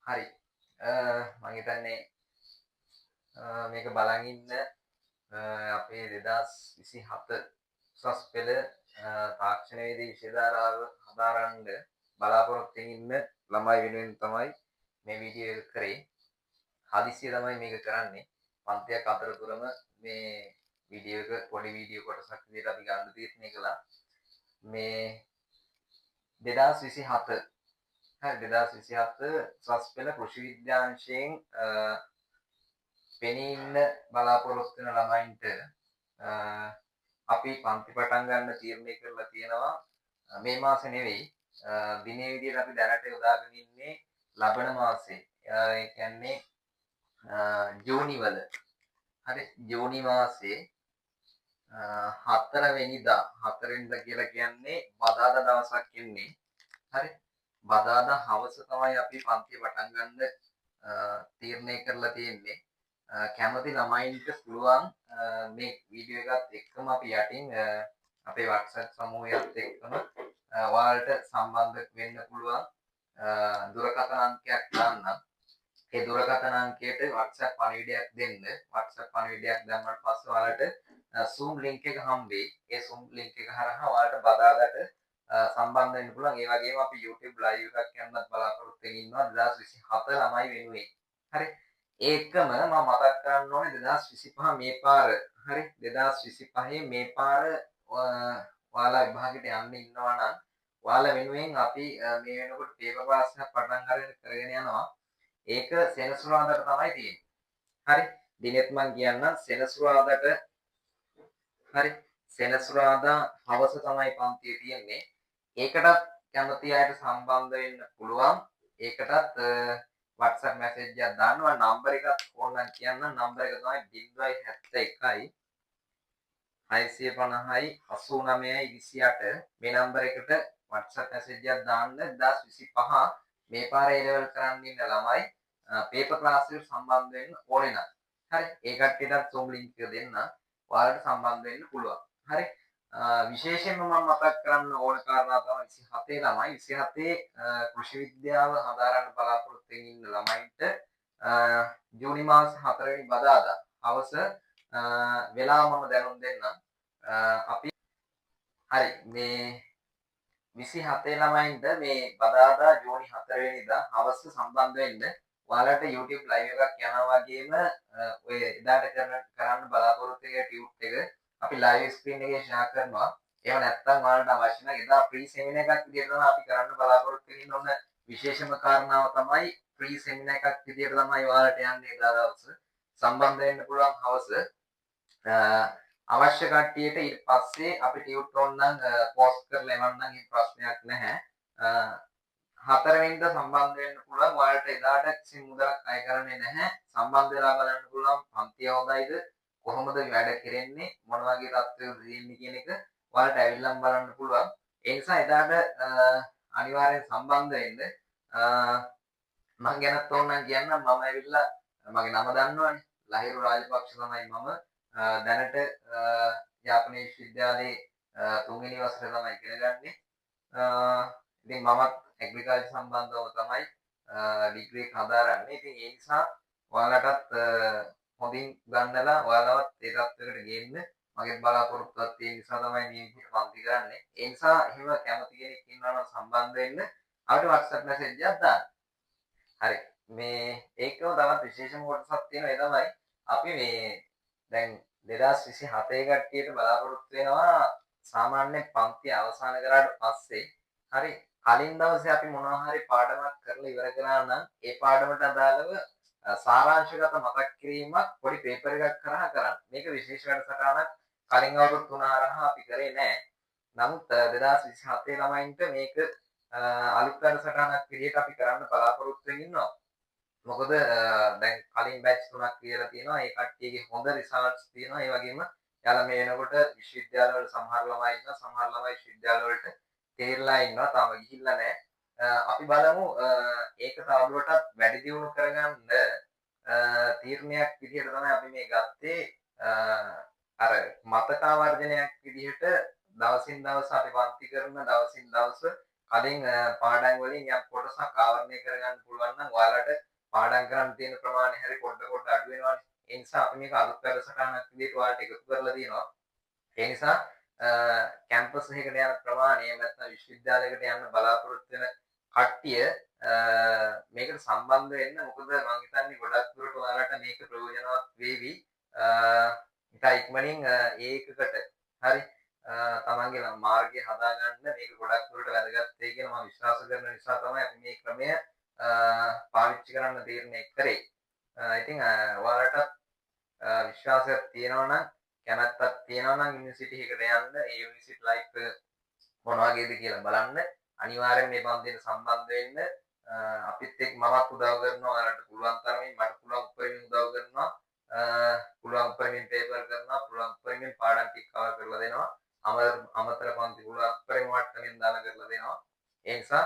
හරි. මං හිතන්නේ මේක බලන් ඉන්න අපේ 2027 උසස් පෙළ තාක්ෂණවේදී විෂය ධාරාව හදාරන්න බලාපොරොත්තු වෙමින් ඉන්න ළමයි වෙනුවෙන් තමයි මේ වීඩියෝ එක කරේ. හදිස්සිය තමයි මේක කරන්නේ. පන්තියක් අතරතුරම මේ වීඩියෝ එක පොඩි වීඩියෝ කොටසක් විදිහට අපි ගන්න තීරණය කළා. මේ 2027, හරි, 2027 උසස් පෙළ කෘෂි විද්‍යාංශයෙන් පෙනී ඉන්න බලාපොරොත්තු වෙන ළමයින්ට අපි පන්ති පටන් ගන්න තීරණය කරලා තියෙනවා මේ මාසේ නෙවෙයි, දිනේ විදියට අපි දැනට යොදාගෙන ඉන්නේ ලබන මාසේ. ඒ කියන්නේ ජූනි වල. හරි, ජූනි මාසේ 4 වෙනිදා, 4 වෙනිදා කියලා කියන්නේ බදාදා දවසක් එන්නේ. හරි, බදාදා හවස තමයි අපි පන්තිය පටන් ගන්න තීරණය කරලා තියෙන්නේ. කැමති ළමයින්ට පුළුවන් මේ වීඩියෝ එකත් එක්කම අපි යටින් අපේ WhatsApp සමූහයත් එක්කම ඔයාලට සම්බන්ධ වෙන්න පුළුවන් දුරකථන අංකයක් දාන්නම්. ඒ දුරකථන අංකයට WhatsApp පණිවිඩයක් දෙන්න. WhatsApp පණිවිඩයක් දැම්මට පස්සේ ඔයාලට Zoom link එක හම්බෙයි. ඒ Zoom link එක හරහා ඔයාලට බදාදට සම්බන්ධ වෙන්න පුළුවන්. ඒ වගේම අපි YouTube live එකක් යන්නත් බලාපොරොත්තු වෙමින් ඉන්නවා 2027 ළමයි වෙනුවෙන්. හරි. ඒකම මම මතක් කරන්න ඕනේ 2025 මේ පාර, හරි, 2025 මේ පාර ඔයාලා විභාගෙට යන්න ඉන්නවා නම් ඔයාලා වෙනුවෙන් අපි මේ වෙනකොට පේපර් ක්ලාස් එකක් පටන් අරගෙන කරගෙන යනවා. ඒක සෙනසුරාදාට තමයි තියෙන්නේ. හරි. දිනෙත් මං කියන්නම්, සෙනසුරාදාට, හරි, සෙනසුරාදා හවස තමයි පන්තිය තියෙන්නේ. ඒකටත් කැමති අයට සම්බන්ධ වෙන්න පුළුවන්. ඒකටත් WhatsApp message එකක් දාන්න. මම නම්බර් එකත් ඕනනම් කියන්නම්. නම්බර් එක තමයි 071 650යි 89යි 28. මේ නම්බර් එකට WhatsApp message එකක් දාන්න. 2025 මේ පාර A level කරන්න ඉන්න ළමයි පේපර් ක්ලාස් එකට සම්බන්ධ වෙන්න ඕනේ නම්. හරි. ඒ කට්ටියටත් Zoom link එක දෙන්න. ඔයාලට සම්බන්ධ වෙන්න පුළුවන්. හරි. විශේෂයෙන්ම මම මතක් කරන්න ඕන කාරණා තමයි 27 ළමයි, 27 කෘෂි විද්‍යාව හදාරන්න බලාපොරොත්තු වෙමින් ඉන්න ළමයින්ට ජූනි මාස 4 වෙනි බදාදා හවස වෙලාව මම දැනුම් දෙන්නම්. අපි හරි, මේ 27 ළමයින්ට මේ බදාදා ජූනි 4 වෙනිදා හවස සම්බන්ධ වෙන්න. ඔයාලට YouTube live එකක් යනවා වගේම ඔය එදාට කරන්න බලාපොරොත්තු වෙන ටියුට් එක අපි ලයිව් ස්ක්‍රීන් එකේ ෂෙයා කරනවා. එහෙම නැත්නම් ඔයාලට අවශ්‍ය නම් එදා ෆ්‍රී සෙමිනාර් එකක් විදියට තමයි අපි කරන්න බලාපොරොත්තු වෙන්නේ. ඔන්න විශේෂම කාරණාව තමයි ෆ්‍රී සෙමිනාර් එකක් විදියට තමයි ඔයාලට යන්නේ එදා දවස. සම්බන්ධ වෙන්න පුළුවන් හවස. අවශ්‍ය කට්ටියට ඊට පස්සේ අපි ටියුට් ඕන නම් පෝස්ට් කරලා එවන්නම්, ඒ ප්‍රශ්නයක් නැහැ. 4 වෙනිදා සම්බන්ධ වෙන්න පුළුවන්. ඔයාලට එදාට කිසි මුදලක් අය කරන්නේ නැහැ. සම්බන්ධ වෙලා බලන්න පුළුවන් පන්තිය හොඳයිද, කොහොමද වැඩ කෙරෙන්නේ, මොන වගේ තත්ත්වයකද තියෙන්නේ කියන එක ඔයාලට ඇවිල්ලාම බලන්න පුළුවන්. ඒ නිසා එදාට අනිවාර්යෙන් සම්බන්ධ වෙන්න. මං ගැනත් ඕන නම් කියන්නම්. මම ඇවිල්ලා මගේ නම දන්නවනේ. ලහිරු රාජපක්ෂ තමයි මම. දැනට යාපනයේ විශ්වවිද්‍යාලයේ තුන්වෙනි වසරේ තමයි ඉගෙන ගන්නේ. ඉතින් මමත් ඇග්‍රිකල්චර් සම්බන්ධව තමයි ඩිග්‍රී එක හදාරන්නේ. ඉතින් ඒ නිසා ඔයාලටත් හොඳින් උගන්නලා ඔයාලවත් ඒ තත්ත්වයකට ගේන්න මගේ බලාපොරොත්තුවක් තියෙන නිසා තමයි මේ විදිහට පන්ති කරන්නේ. ඒ නිසා එහෙම කැමති කෙනෙක් ඉන්නවා නම් සම්බන්ධ වෙන්න අපිට WhatsApp message එකක් දාන්න. හරි. මේ ඒකම තවත් විශේෂම කොටසක් තියෙනවා. ඒ තමයි අපි මේ දැන් 2027 කට්ටියට බලාපොරොත්තු වෙනවා සාමාන්‍ය පන්ති අවසන් කරාට පස්සේ, හරි, කලින් දවසේ අපි මොනවා හරි පාඩමක් කරලා ඉවර කරා නම් ඒ පාඩමට අදාළව සාරාංශගත මතක් කිරීමක් පොඩි පේපර් එකක් කරා කරන්න. මේක විශේෂ වැඩසටහනක්. කලින් අවුරුදු 3 හරහා අපි කරේ නෑ. නමුත් 2027 ළමයින්ට මේක අලුත් වැඩසටහනක් විදිහට අපි කරන්න බලාපොරොත්තු වෙමින් ඉන්නවා. මොකද දැන් කලින් බැච් තුනක් කියලා තියෙනවා. ඒ කට්ටියගේ හොඳ රිසල්ට්ස් තියෙනවා. ඒ වගේම එයාලා මේ වෙනකොට විශ්වවිද්‍යාලවල සමහර ළමයි ඉන්නවා. සමහර ළමයි විශ්වවිද්‍යාලවලට තේරිලා ඉන්නවා. තාම ගිහිල්ලා නෑ. අපි බලමු ඒක තවදුරටත් වැඩි දියුණු කරගන්න තීරණයක් විදිහට තමයි අපි මේ ගත්තේ. අර මතකාවර්ජනයක් විදිහට දවසින් දවස අපි පන්ති කරන දවසින් දවස කලින් පාඩම් වලින් යම් කොටසක් ආවරණය කරගන්න පුළුවන් නම් ඔයාලට පාඩම් කරන්න තියෙන ප්‍රමාණය හරි පොඩ පොඩ අඩු වෙනවනේ. ඒ නිසා අපි මේක අලුත් වැඩසටහනක් විදිහට ඔයාලට එකතු කරලා තියෙනවා. ඒ නිසා කැම්පස් එකකට යන ප්‍රමාණය නැත්නම් විශ්වවිද්‍යාලයකට යන්න බලාපොරොත්තු වෙන කට්ටිය මේකට සම්බන්ධ වෙන්න. මොකද මං හිතන්නේ ගොඩක් දුරට ඔයාලට මේක ප්‍රයෝජනවත් වේවි. ඉතා ඉක්මනින් ඒකකට හරි තමන්ගේ මාර්ගය හදාගන්න මේක ගොඩක් දුරට වැදගත් වෙයි කියලා මම විශ්වාස කරන නිසා තමයි අපි මේ ක්‍රමය පාවිච්චි කරන්න තීරණය කරේ. ඉතින් ඔයාලටත් විශ්වාසයක් තියෙනවා නම්, කැමැත්තක් තියෙනවා නම් යුනිවර්සිටි එකකට යන්න, ඒ යුනිවර්සිටි ලයිෆ් එක මොන වගේද කියලා බලන්න, අනිවාර්යෙන් මේ පන්තියට සම්බන්ධ වෙන්න. අපිත් එක්ක මමත් උදව් කරනවා ඔයාලට පුළුවන් තරමින්, මට පුළුවන් උපරිමයෙන් උදව් කරනවා, පුළුවන් උපරිමයෙන් පේපර් කරනවා, පුළුවන් උපරිමයෙන් පාඩම් ටික කවර් කරලා දෙනවා, අමතර පන්ති පුළුවන් උපරිම මට්ටමින් දාලා කරලා දෙනවා. ඒ නිසා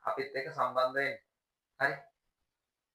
අපිත් එක්ක සම්බන්ධ වෙන්න. හරි.